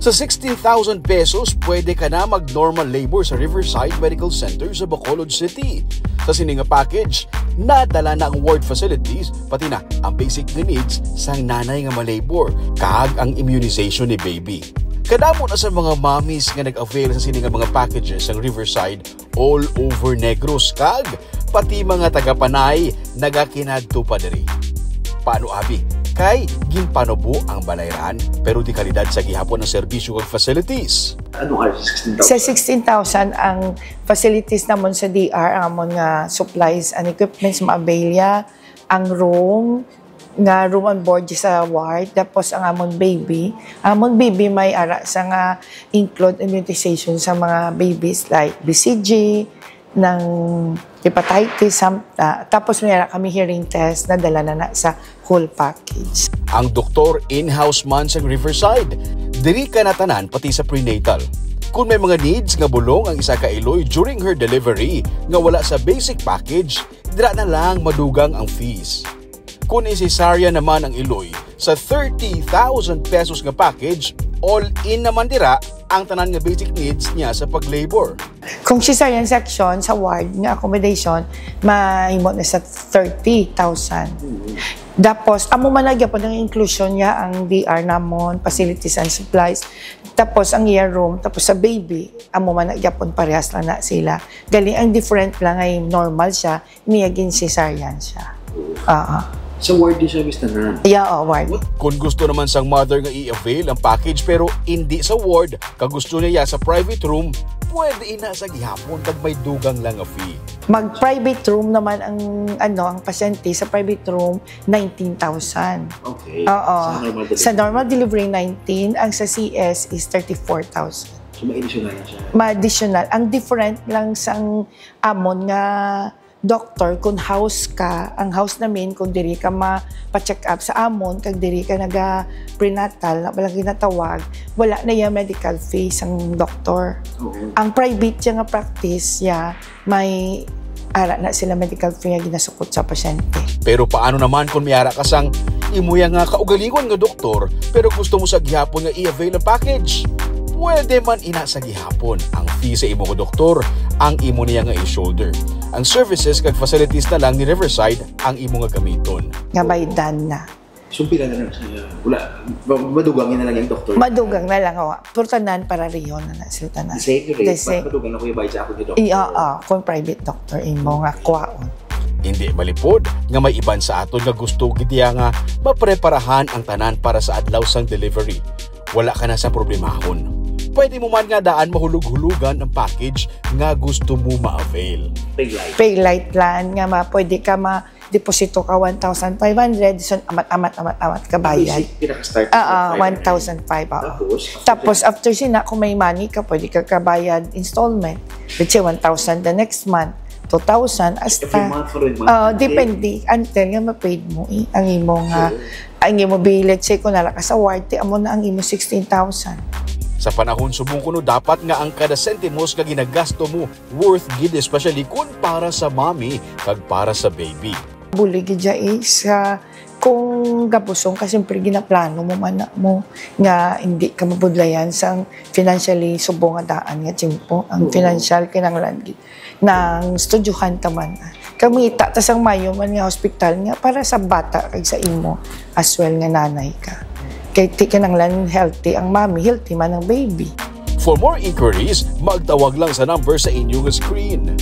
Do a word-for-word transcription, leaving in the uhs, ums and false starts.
Sa sixteen thousand pesos, pwede ka na mag-normal labor sa Riverside Medical Center sa Bacolod City. Sa sini nga package, nadala na ang ward facilities, pati na ang basic nga needs sang nanay nga ma-labor, kag ang immunization ni baby. Kadamo na sa mga mommies nga nag-avail sa sini nga mga packages sang Riverside all over Negros, kag pati mga taga-Panay nagakinadto pa diri. Paano, abi? Kay ginpanubo ang balayran, pero dekalidad sa gihapon ang serbisyo kag facilities. Ano ka, sixteen thousand? Sa sixteen thousand, ang facilities namon sa D R, ang amon nga supplies and equipments, maabilya, ang room, nga room and board sa ward, tapos ang amon baby. Amon baby may ara sa nga include immunization sa mga babies like B C G, ng hepatitis, samta. Tapos may ara kami hearing test na dala na na sa whole package. Ang doktor in-house man sa Riverside. Diri ka na tanan, pati sa prenatal. Kung may mga needs nga bulong ang isa ka iloy during her delivery nga wala sa basic package, dira na lang madugang ang fees. Kung i-cesarean naman ang iloy, sa thirty thousand pesos nga package, all in naman dira ang tanan nga basic needs niya sa pag-labor. Kung cesarean section sa ward nga accommodation, mahimo na sa thirty thousand. Mm. Tapos, amo man na gyapon ang inclusion niya, ang D R namon, facilities and supplies, tapos ang iya room, tapos sa baby, amo man na gyapon, parehas lang na sila. Galing ang different lang ay normal siya, niya gin-cesarean siya. Oo. Sa ward din siya, Miss Tanan? Yeah, oo, ward. What? Kung gusto naman sang mother nga i-avail ang package pero indi sa ward, kag gusto niya sa private room, pwede ina sa gihapon kag may dugang lang nga fee. Mag-private room naman ang, ano, ang pasyente sa private room, nineteen thousand. Okay. Oo. Sa normal delivery? Sa normal delivery, nineteen. Ang sa C S is thirty-four thousand. So, ma-additional na siya? Ma-additional. Ang different lang sang amon nga doktor, kung house ka, ang house namin, kung diri ka ma-, pa-check up sa amon, kag diri ka naga-prenatal, na wala ginatawag, wala na iya medical fee sang doktor. Oo. Ang private siya nga practice, ya, may ara na sila medical fee nga ginasukot sa pasyente. Pero paano naman kung may ara ka sang imo ya nga kaugalingon nga doktor, pero gusto mo sa gihapon nga i-avail ang package? Pwede man ina sa gihapon. Ang fee sa imo nga doktor, ang imo niya nga i-shoulder. Ang services kag facilities na lang ni Riverside ang imo nga gamiton. Nga baydan na. So, pila na lang siya? Wala. Ma-, madugang na lang yung doktor. Madugang na lang, oh. Pero tanan, pareho na na sila tanan. The same rate. The same. Ma-, madugang na ko yung bayad sa ako ni doktor. Iya, ah, kung private doctor, imo nga kwaon. Hindi malipod nga may iban sa aton nga gusto gid iya nga mapreparahan ang tanan para sa adlaw sang delivery. Wala ka na sa problemahon. Pwede mo man nga daan mahulog-hulugan ang package nga gusto mo ma-avail. Pay light. Pay light plan nga ma-, pwede ka ma-, deposito ka one thousand five hundred, so amat, amat, amat, amat ka bayad. Basic, pinaka-start is five hundred. Oo, one thousand five, oo. Tapos, after Tapos, after sina, kung may money ka, pwede ka kabayad installment. Let's say, one thousand the next month, two thousand, hasta. Every month, following month, Oo, monthly? Depende, until nga ma-paid mo, eh, ang imo nga, Oo. ang imo bill, let's say, kung nara ka sa ward, ti amo na ang imo sixteen thousand. Sa panahon subong kuno, dapat nga ang kada sentimos nga ginagasto mo worth gid, especially kun para sa mommy kag para sa baby. Bulig gid siya, eh, sa kung gabusong ka, siyempre ginaplano mo man na mo nga hindi ka mabudlayan sang financially subong nga daan nga tiyempo. Ang Oo. Financial kinahanglan gid nang studyuhan ta man. Kamita ta sang maayo man nga hospital nga para sa bata kag sa imo as well nga nanay ka. Kay ti kinahanglan healthy ang mommy, healthy man ang baby. For more inquiries, magtawag lang sa number sa inyong screen.